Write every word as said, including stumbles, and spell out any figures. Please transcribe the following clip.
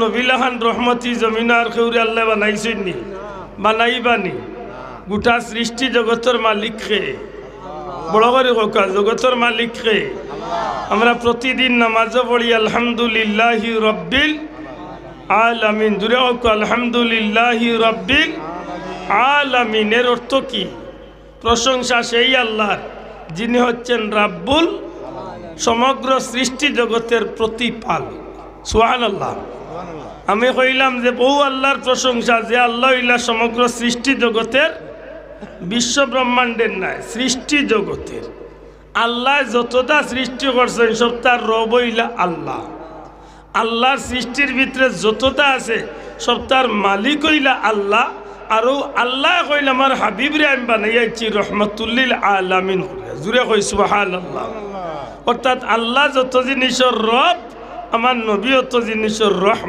নবী লাখান রহমতি জমিনো আর কেউরে আল্লায় বানাইছইন নি? বানাইবা নি? গোটা সৃষ্টি জগতর মালিক কে? বড় করি কউক্কা, জগতর মালিক কে? আমরা প্রতিদিন নামাজো পড়ি আলহামদুলিল্লাহি রব্বিল আলামিন। জুরে কউক্কা, আলহামদুলিল্লাহি রব্বিল আলামিন। এর অর্থ কি? প্রশংসা সেই আল্লাহর, যিনি হচ্ছেন রাব্বুল, সমগ্র সৃষ্টি জগতের প্রতিপালক। সুবহানাল্লাহ। আমি কইলাম যে অউ আল্লাহর প্রশংসা, যে আল্লাহ অইলা সমগ্র সৃষ্টি জগতের, বিশ্ব ব্রহ্মাণ্ডের নায়, সৃষ্টি জগতের। আল্লায় যততা সৃষ্টি করছইন, সবতার রব অইলা আল্লাহ। আল্লাহর সৃষ্টির ভিতরে যততা আছে, সবতার মালিক অইলা আল্লাহ। আর অউ আল্লায় কইলা, "আমার হাবিবরে আমি বানাইয়াইছি রহমাতুল্লিল আলামিন করিয়া।" জুরে কই সুবহানাল্লাহ। অর্থাৎ আল্লাহ যত জিনিসর রব, আমার নবী অত জিনিসর রহমত।